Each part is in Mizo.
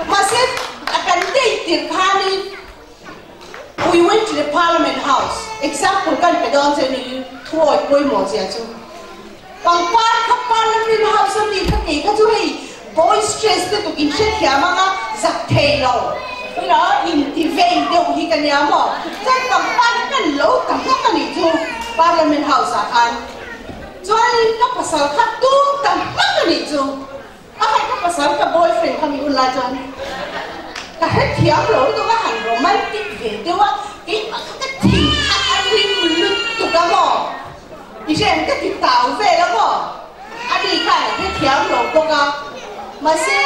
Mahse a kan date tirh khanin we went to the Parliament House, example kan pe dawn che ni thuawi pawimawh zia chu. Pangpar kha Parliament House a mi kha kei kha chu hei boys dress te tuk in hrethiam anga zak thei lo ila in ti vei deuh hi ka nia maw? Chuan pangpar kha kan lo ta hmak a nih chu Parliament House ah khan. Chuanin ka pasal kha tum ta hmak a nih chu. A hei ka pasal ka boyfriend kha mi hun lai chuan ka hrethiam lo lutuk a han romantic ve deuh a, keimah kha ka thin kha a rim lutuk a maw? I hriat ka ti tau vel a maw? A ni khan a hrethiam lo bawk a, mahse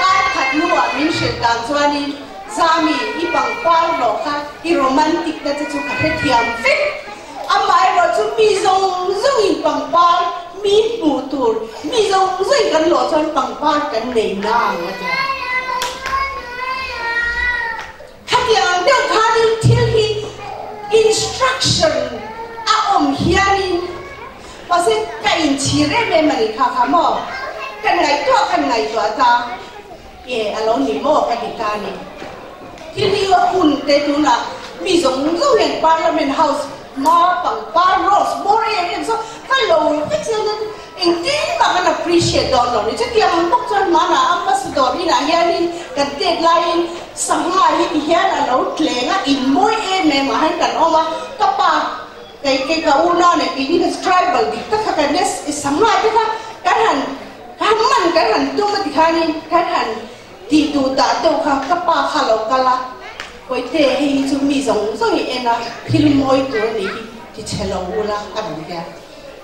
kar khat hnuah min hrilh dan chuanin Zami i pangpar rawh kha i romantic na te chu ka hrethiam vek. Amaherawhchu mi zawng zawngin pangpar mi hmuh tur, mi zawng zawngin kan lawh chuan pangpar kan nei na ang a ti a. Khatiang ang deuh khanin thil hi instruction a awm hianin mahse ka inchhir em em a ni kha kha maw? Kan ngaihtuah kan ngaihtuah ta e a lo ni maw ka ti ta a ni. Thil hi a hun te tunah mi zawng zawng hian Parliament House hma pangpar rose bawr em em saw ka lo vek zel a, engtin mah kan appreciate dawn lo ni. Chutiang ang bawk chuan hmanah Ambassador inah hianin kan tet laiin sangha hi ti hian a lo tleng a, in mawi em em ah hian kan awm a, ka pa kei kei ka unau nen keini kha tribal dik tak kha kan nia, sangha te kha kan han kan man kan han tum a ti khanin kan han Tih duh dah deuh kha ka pa kha lo kal a, Kawihte hei hi chu mi zawng zawng i en a, thil mawi tur a nih hi ti chhe lo ula a rawn ti a.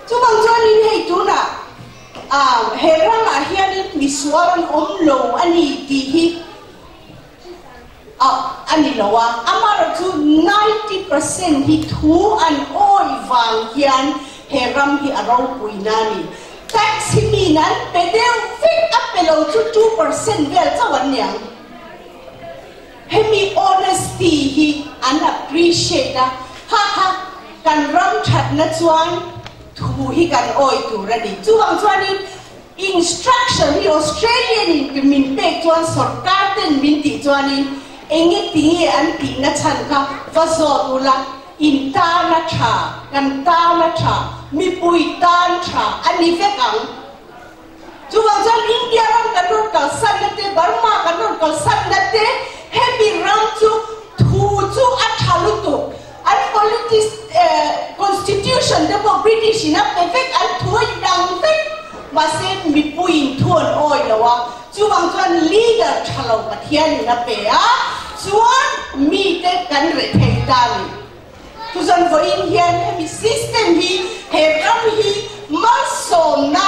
Chuvang chuanin hei tunah ah he ramah hianin misual an awm lo a ni tih hi ah a ni lo a, amaherawhchu 90% hi thu an awih vang hian he ram hi a ropui na a ni. Tax hi mi in an pe deuh vek, a pe lo chu 2% vel chauh an niang. Hemi honesty hi an appreciate a, ha ha kan ram thatna chuan thu hi kan awih tur a ni. Chuvang chuanin Instruction hi Australian in min pek chuan sorkar ten min tih chuanin enge tinge an tihna chhan kha va zawt ula, in tan a tha, kan tan a tha, mipui tan tha a ni vek ang. Chuvang chuan India ram kan rawn kalsanna te, Burma kan rawn kalsanna te, hemi ram chu thu chu a tha lutuk, an politics constitution te pawh British in a pe vek, an thu a inang vek, mahse mipui in thu an awi lo a, chuvang chuan leader tha lo Pathian in a pe a, chuan mite kan reh thei ta a ni. Chuzan vawiin hian hemi system hi he ram hi malsawmna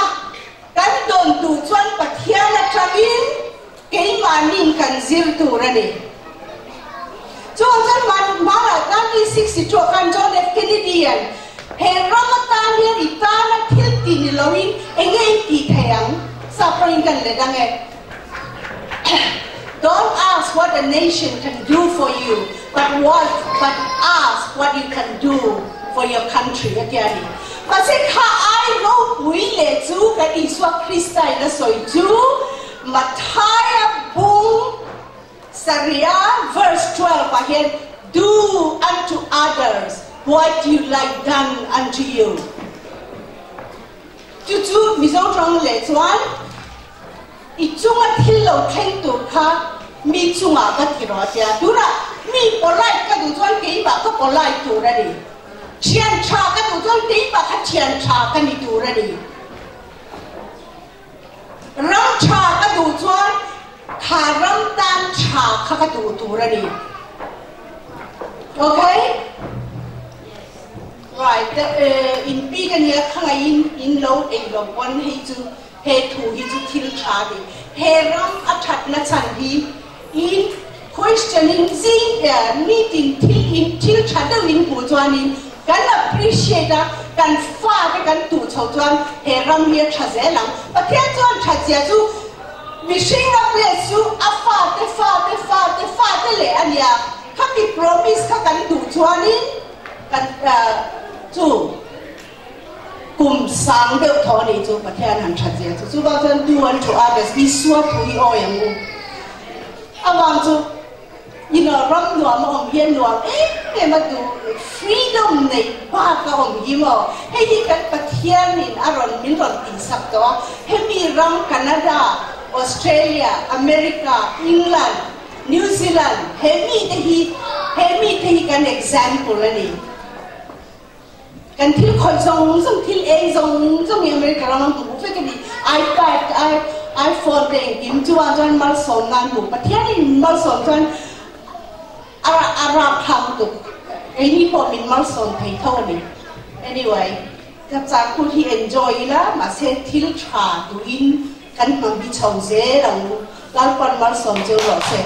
kan dawn duh chuan Pathian atangin Keimahnin kan zir tur a ni. Chuan chuan hmanah 1962 ah khan John F. Kennedy-a'n he ram atan hian i tana thil tih ni loin eng nge i tih thei ang? Sap rawngin kan let ang e. Don't ask what a nation can do for you, but what but ask what you can do for your country a ti a ni. Mahse kha ai ropui leh chu kan Isua Krista in a sawi chu Matthaia bung Saria verse 12 ah hian Do unto others what you like done unto you. Chu chu Mizo tawng leh chuan i chunga thil lo thleng tur kha mi chungah ka ti rawh a tia. Tunah mi polite ka duh chuan keimah ka polite tur a ni. Thian tha ka duh chuan keimah kha thian tha ka ni tur a ni. Ram tha ka duh chuan kha ram tan tha kha ka duh tur a ni. Okay? Right, in pi ka nia khangai in in lo ei lo pawn hei chu he thu hi chu thil tha a ni. He ram a that na chhan hi in question in zing meeting thil in thil tha deuh in hmuh chuan in Kan appreciate a, kan fate kan tuh chho chuan he ram hi a tha zel ang. Pathian chuan that zia chu mihring a bless chu a fate fate fate fate leh a nia. Khami promise kha kan duh chuanin kan chu kum sang deuh thaw a nih chu Pathian han that zia chu. Chuvang chuan do unto others, Isua thu hi awi ang u. Avang chu you know ram nuam a awm hian nuam em em a duh freedom neih bak a awm hi maw? Hei hi kan Pathianin a rawn min rawn tihsak tawh a, hemi ram Canada, Australia, America, England, New Zealand he mite hi he mite hi kan example a ni. Kan thil khawih zawng zawng, thil ei zawng zawng hi America ram an hmu vek a ni. iPad, i iPhone te engkim chuan chuan malsawmna an hmu. Pathianin malsawm chuan a a rapthlak lutuk. Keini pawh min malsawm thei tho a ni. Anyway, ka chak hun hi enjoy ila, mahse thil tha duhin kan hmang hi chho zel ang u. Lalpan malsawm cheu rawh se.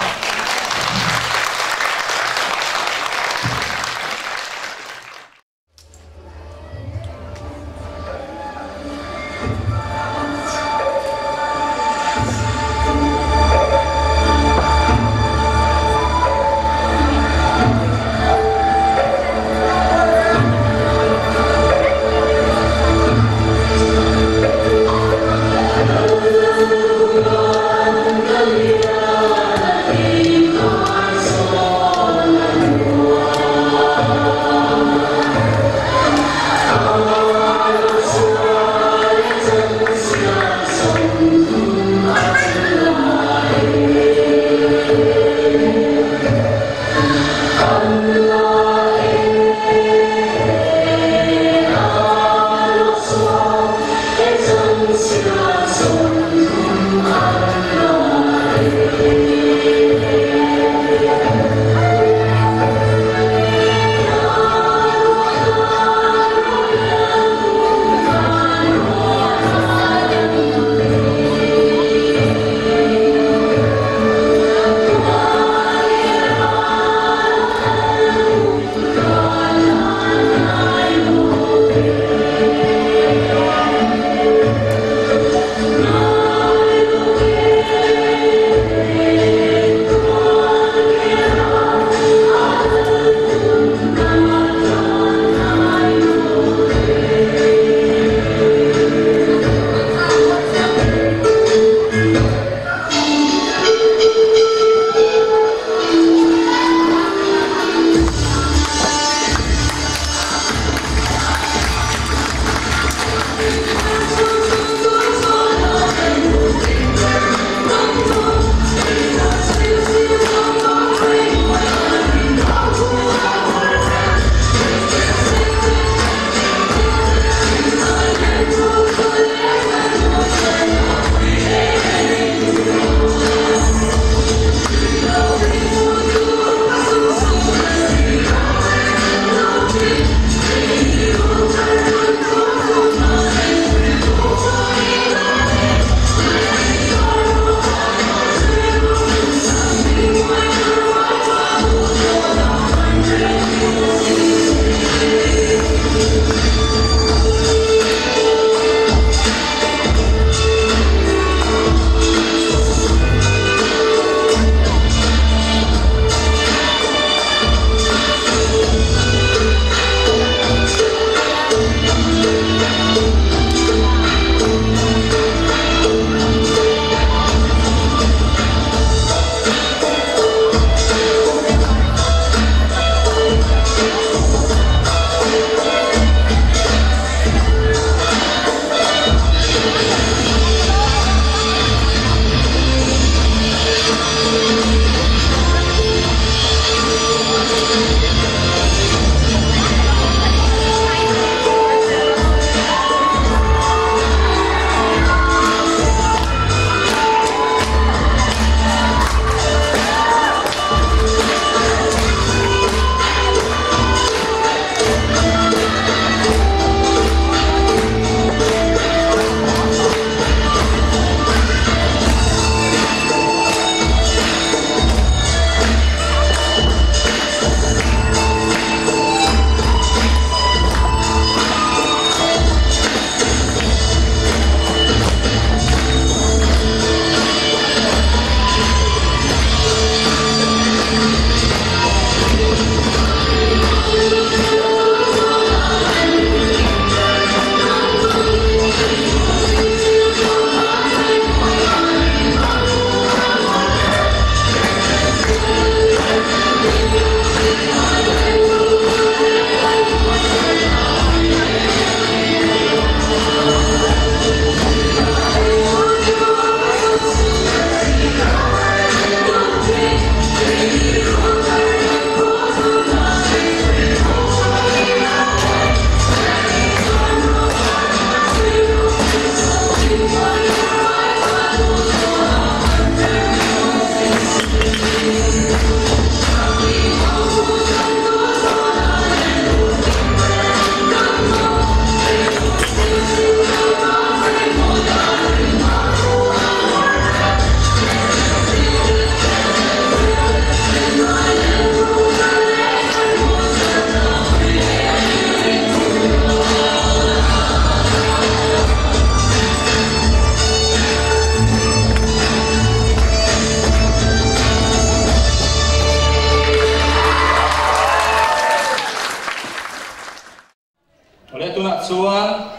tunah chuan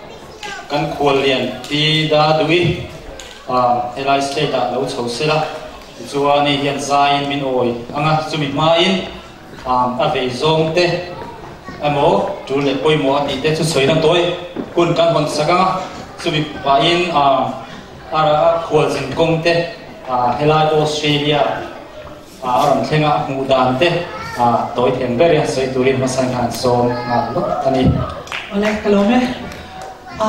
kan khuallian Pi Daduhi helai state ah lo chho sela, tichuan hei hian zaiin min awi ang a, chumi hmain a vei zawng te emaw tul leh pawimawh a tih te chu sawi na tawi hun kan hawn sak ang a, chumi pahin a khualzin kawng te helai Australia A rawn thleng a, hmuh dan te tawi theng ber i sawi turin hmasa hian an sawm nghal lawk a ni. Awle, ka lawm e. A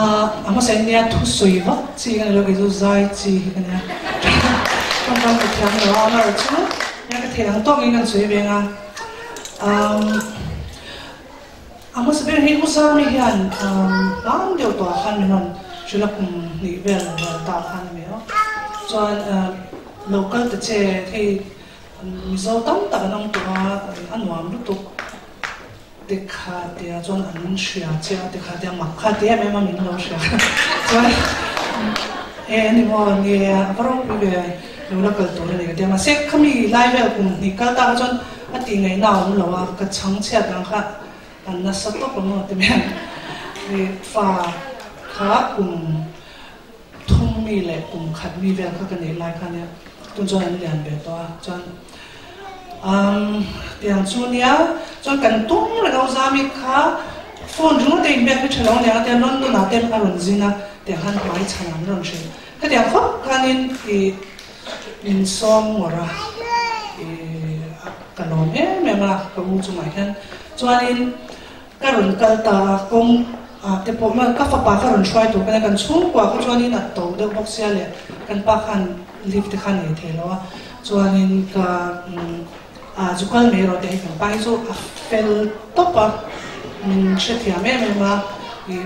hmasa in nia thu sawi vak chi ka ni lo, kei chu zai chi hi ka nia. Tawngkam ka thiam lo a, amaherawh chu nia ka theih ang tawkin kan sawi ve ang a. A hmasa ber hi U Zami hian hlan deuh tawhah khan min rawn hrilh a, kum hnih vel ral ta khan a ni a. Chuan local ta che hei Mizo tam tak an awm tawh a, a nuam lutuk te kha tia chuan an hria che a, ti kha tia mak kha ti em em a min lo hria chuan e ani maw nge a va ropui ve lo la kal tur a ni ka ti a, mahse khami lai vel kum hnih kal ta kha chuan A tih ngaihna a awm lo a, ka chhang chhiat ang kha an nasa tawp ang aw ti mai ang. I fa kha kum thum mi leh kum khat mi vel kha ka neih lai kha nia, tun chuan an lian ve tawh a, chuan umm tiang chu nia, chuan kan tum reng a, Uzami kha phone ringawt a inbiak hi tha lo aniang a tia London ah te a rawn zin a, tiang khan hmai chhan an rawn hrilh. Khatiang khawp khanin i Min sawm ngawrh a, ih ka lawm em em a ka u chungah hian. Chuanin ka rawn kal ta a, kawng ah te pawh ka fapa ka rawn hruai tur ka nia, kan chhungkua kha chuanin a to deuh bawk sia leh kan pa khan lift te kha nei thei lo a, chuanin ka ah zu kal mai erawh te hi kan pa hi chu a fel tawp a, min hrethiam em em a, ih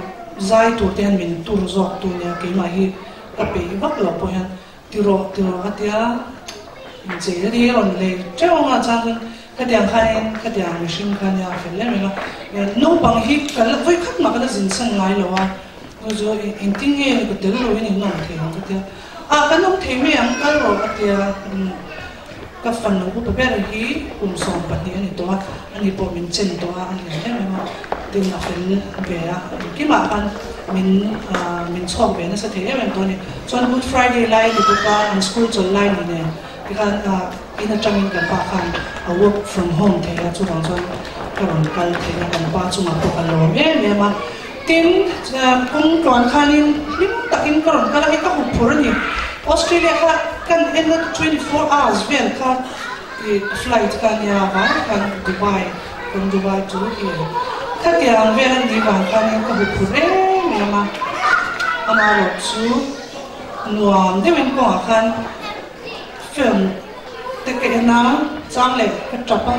zai tur te hian min tur zawk tu nia keimah hi ka peih vak lo pawh hian Ti rawh, ti rawh ka tia, inchei a ni, rawn lei teuh ang a, chuan chuan khatiang khanin khatiang mihring kha nia fel em em a, naupang hi ka la vawi khat mah ka la zin san ngai lo a, chu chu engtin nge ni ka tel lo in in awm thei ang ka tia, ah kan awm thei mai ang kal rawh ka tia, ka fanu upa ber hi kum 12 a ni tawh a, ani pawh min chen tawh a, a ni em em a, tin a fel ve a, engkimah khan min min chhuak ve nasa thei em em tawh a ni. Chuan Good Friday lai a ni bawk a, an school chawlh lai ni nen tikhan in atangin kan pa khan a work from home thei a, chuvang chuan ka rawn kal thei a, kan pa chungah pawh ka lawm em em a. Tin, kawng tluan khanin hlim takin ka rawn kal a, hei ka hup phur a ni. Australia kha kan en a 24 hours vel kha flight kha nia vang khan Dubai from Dubai to here khatiang vel a nih vang khanin ka hup phur em em a, amaherawh chu nuam deuhin kawngah khan film te ka en a, chang leh ka tap a,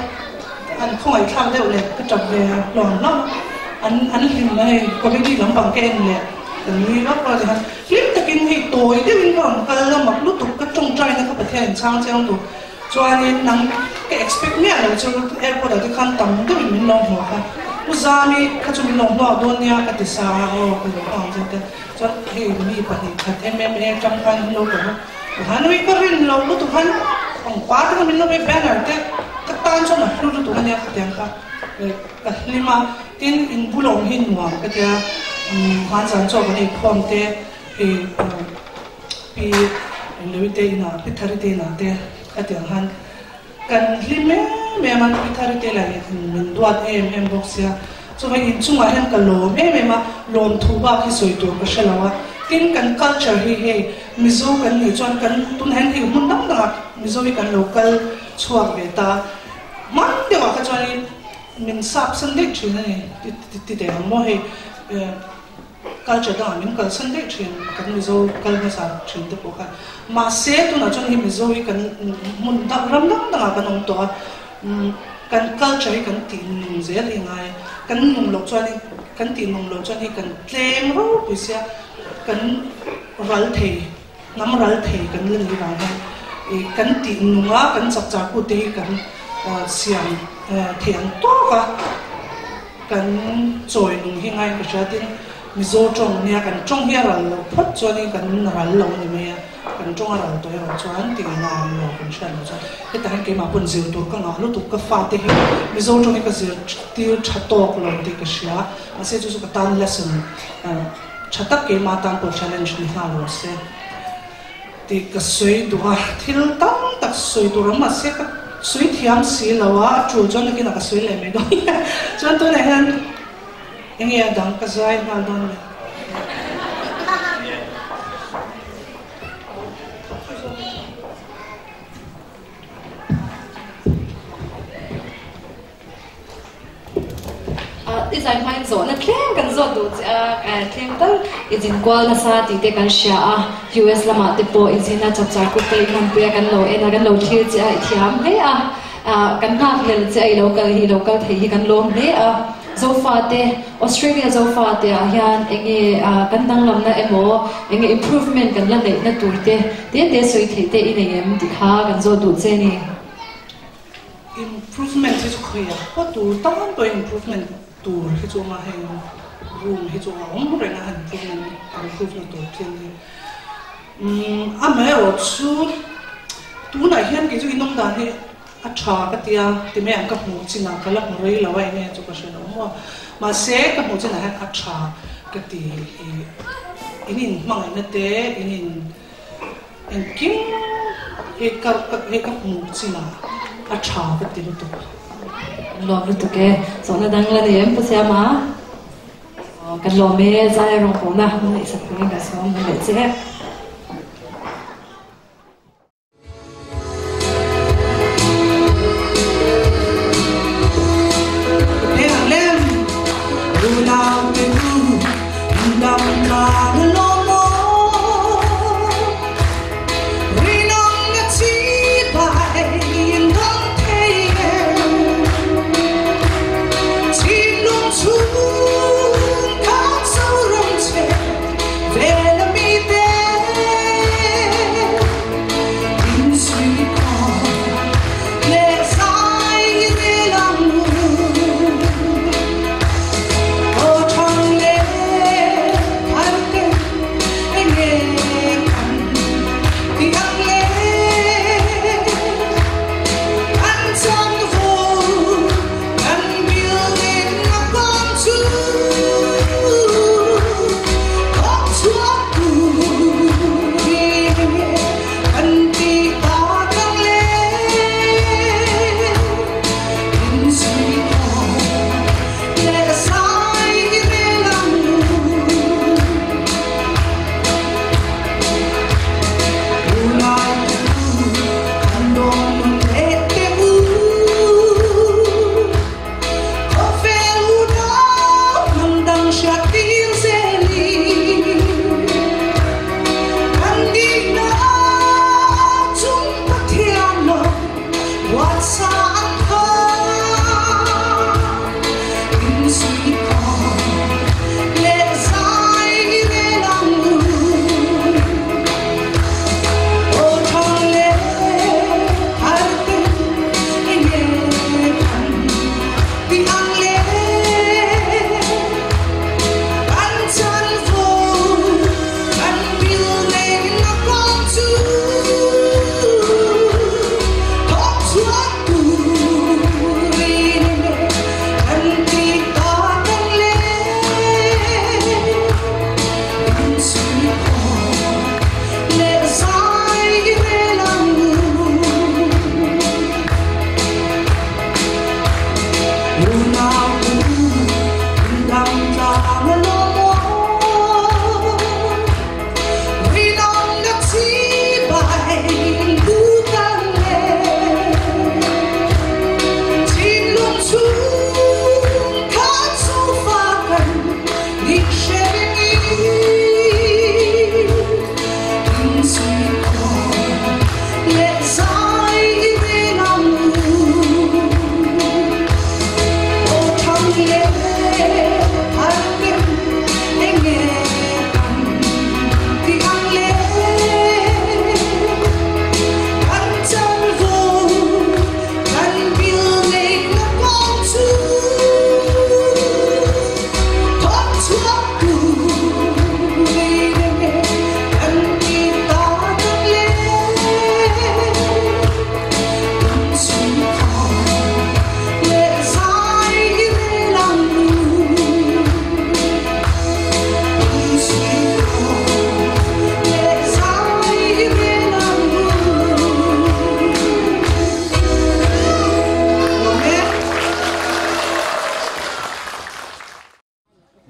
an khawngaihthlak deuh leh ka tap ve hlawm hlawm a, an an hlim a hei comedy lampang ka en leh ka nui vak vak a tikhan hlim takin hei tawi deuhin ka rawn kal a mak lutuk ka tawngtaina ka Pathian in chhang chiang tur chuanin nang ka expect miah lo chu airport ah te khan tam deuhin min lo hmuak a, U Zami kha chu min lo hmuak dawn nia ka ti sa a, aw ka lo hmuak ang che te chuan hei mi pahnih khat MMA atang khan min lo kawm a. Hanui ka rin lo lutuk han pangpar te kha min lo pe banner te ka tan chuan a hlu lutuk ania khatiang kha ka hlim a tin in bulawm hi nuam ka tia hmanzan chaw kan ei khawm te hei pi Lewi te inah pi Thari te inah te khatiang khan Kan hlim em em a, Pi Thari te lah in min duat em em bawk sia. Chuvang inchungah hian ka lawm em em a, lawmthu bak hi sawi tur ka hre lo a. Tin, kan culture hi hei Mizo kan nih chuan kan tunah hian hei hmun dang dangah Mizo hi kan lo kal chhuak ve ta. Hman deuhah kha chuanin min sap san daih thin a ni ti teh ang maw hei. Culture dangah min kalsan daih thin, kan Mizo kal hmasa thin te pawh khan. Mahse, tunah chuan hei Mizo hi kan hmun dang ram dang dangah kan awm tawh a, kan culture hi kan tih nung zel hi ngai a, kan nung loh chuan hi kan tih nung loh chuan hei kan tlem ropui sia, kan ral thei, hnam ral thei kan la nih vang hian ih kan tih nung a, kan chak char kut te hi kan siam thei ang tawk a. Kan chawi nung hi ngaiin ka hria tin Mizo tawng nia kan tawng hi a ral lo phawt chuanin kan ral lo a ni mai a. Kan tawng a ral tawh erawh chuan ti ngaihna a awm lo kan hriat loh chuan hetah hian keimah pawn zir tur ka ngah lutuk ka fate hi Mizo tawng hi ka zir tir tha tawk lo tih ka hria mahse chu chu ka tan lesson tha tak keimah tan pawh challenge ni nghal rawh se tih ka sawi duh a thil tam tak sawi tur awm mahse ka sawi thiam si lo a a tul chuan nakinah ka sawi leh mai dawn chuan tunah hian Enge a dang ka zai nghal dawn le. I zai hmain zawhna tlem kan zawt duh che a, tlem tal i zin kual nasa tih te kan hria a, US lamah te pawh i zin a, chapchar kut te i hmanpui a, kan lo en a, kan lo thlir che a, i thiam hle a, kan nghakhlel che a i lo kal hi, i lo kal thei hi kan lawm hle a. Zofate, Australia Zofate ah hian enge kan danglamna emaw, enge improvement kan la neihna tur te te te sawi theih te i nei em tih kha kan zawt duh che ni. Improvement hi chu khawiah pawh tur tan pawh improvement tur hi chu awm a, heng room hi chu a awm reng a improvement improve na tur thil hi. Umm amaherawh chu tunah hian kei chu inawm dan hi A tha ka tia, ti mai ang ka hmuh chinah ka la hmu rei lo a enge chu ka hre lo maw. Mahse ka hmuh chinah hian a tha ka ti i in in hmangaihna te in in engkim hi ka hei ka hmuh chinah a tha ka ti lutuk. Kan lawm lutuk e, zawhna dang la nei em Pu Siama? Aw kan lawm e, zai rawng pawhna min neihsak turin ka sawm leh che.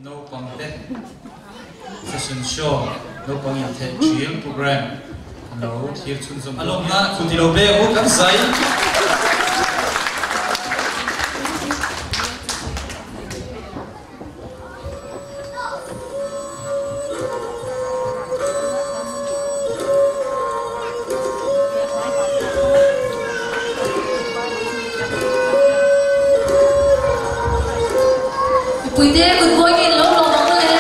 Naupang te Fashion Show naupang intheh thil program an lo thlir chhunzawm a lawmna chu ti lo pek u kan zai. Mipuite kut mawi nge lo lawm ang le.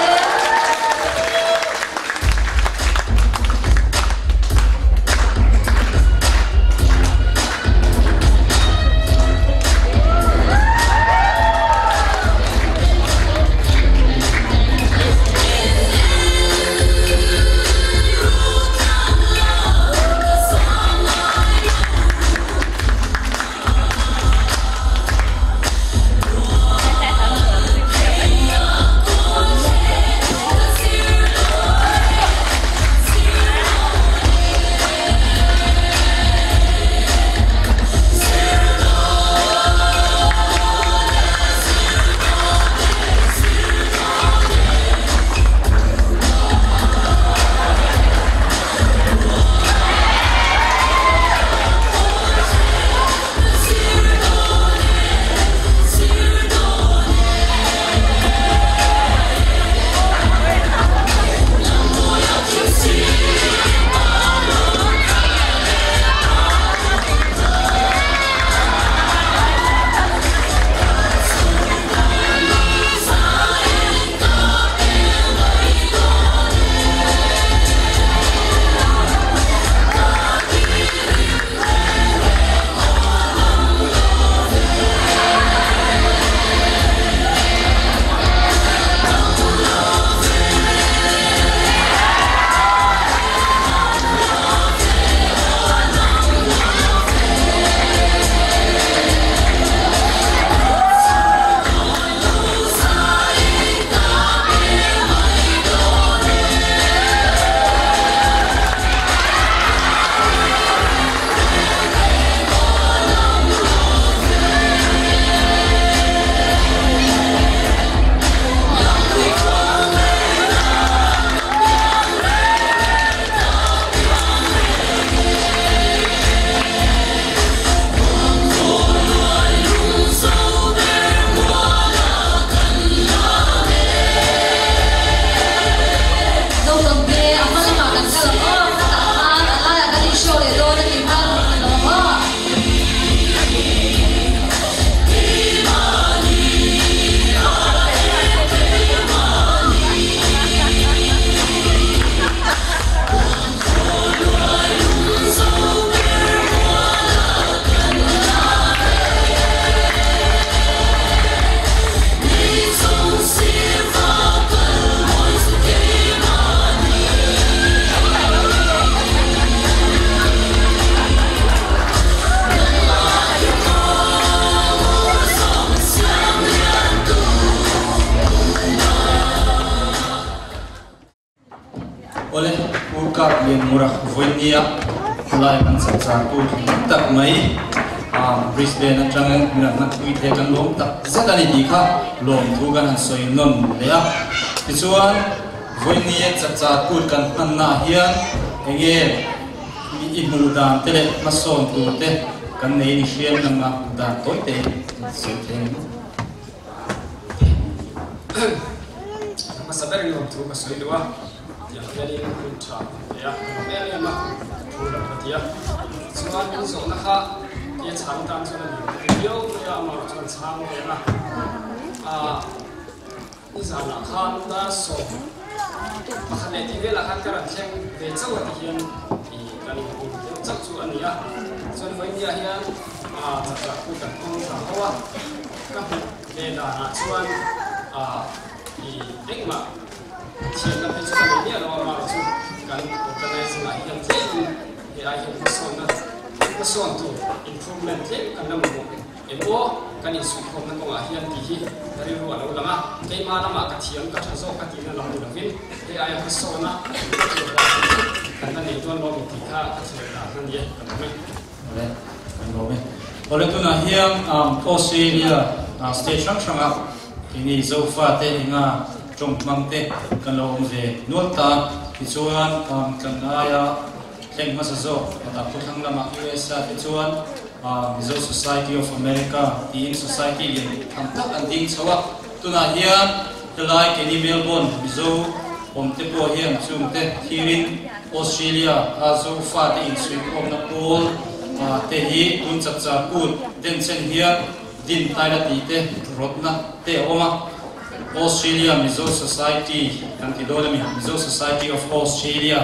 Naupangte a hma lamah kan kal ang aw, khatah khan a laiah kan inshow leh dawn a tih khan kan lo ang aw. Awle, Pu Kap Lian Mura vawinia helai kan chapchar tu tak mai Brisbane atangin min rawn hmanpui thei kan lawm tak zet a ni tih kha lawmthu kan han sawi nawn leh a. Tichuan, vawinia chapchar kut kan hmannaah hian enge i hmuh dan te leh hmasawn tur te kan nei ni hriam nanga hmuh dan tawi tein sawi thei ang. Hmasa berin lawmthu ka sawi duh a, tiang hianin hun tha ka pe a, ka lawm em em a, ka thu lo ka ti a. Chuan min zawhna kha tia chhan tan chuan a lian ka ti viau mai a, amah chuan chhang ve a. Aaa nizanah khan dar 11 leh tih velah khan ka rawn thleng ve chauh a ti hian ih kan inhmu deuh chauh chu a ni a. Chuan vawinia hian aaa chakchak pui kan hmang thla ho a. Ka hmuh ve danah chuan i engmah thiamna phei chu ka nei miah lo a, amaherawh chu kan organizing ah hian tlemin hei ai hian hmasawnna hmasawn tur improvement tlem kan la mamawh em aw kan insuihkhawmna kawngah hian tih hi ka rilru a lo lang a, keimah lamah ka thiam ka tha zawk ka tihna lam ni lovin hei aia hmasawna ka tur dan hi kan la nei dawn lo mi tih kha ka thlir dan a ni e ka lawm e. Awle, kan lawm e. Awle tunah hian Australia state hrang hranga keini Zofa te enga tawng hmang te kan lo awm ve nual ta. Tichuan kan aia thleng hmasa zawk a khawthlang lamah US ah te chuan Mizo Society of America tiin society lian tham tak an ding chho a. Tunah hian helai keini Melbourne Mizo awm te pawh hian chungte thirin Australia a Zofa te insuihkhawmna pawl te hi tun chapchar kut denchen hian din taila tih te rawtna te a awm a. Australia Mizo Society kan ti dawn a mi, Mizo Society of Australia.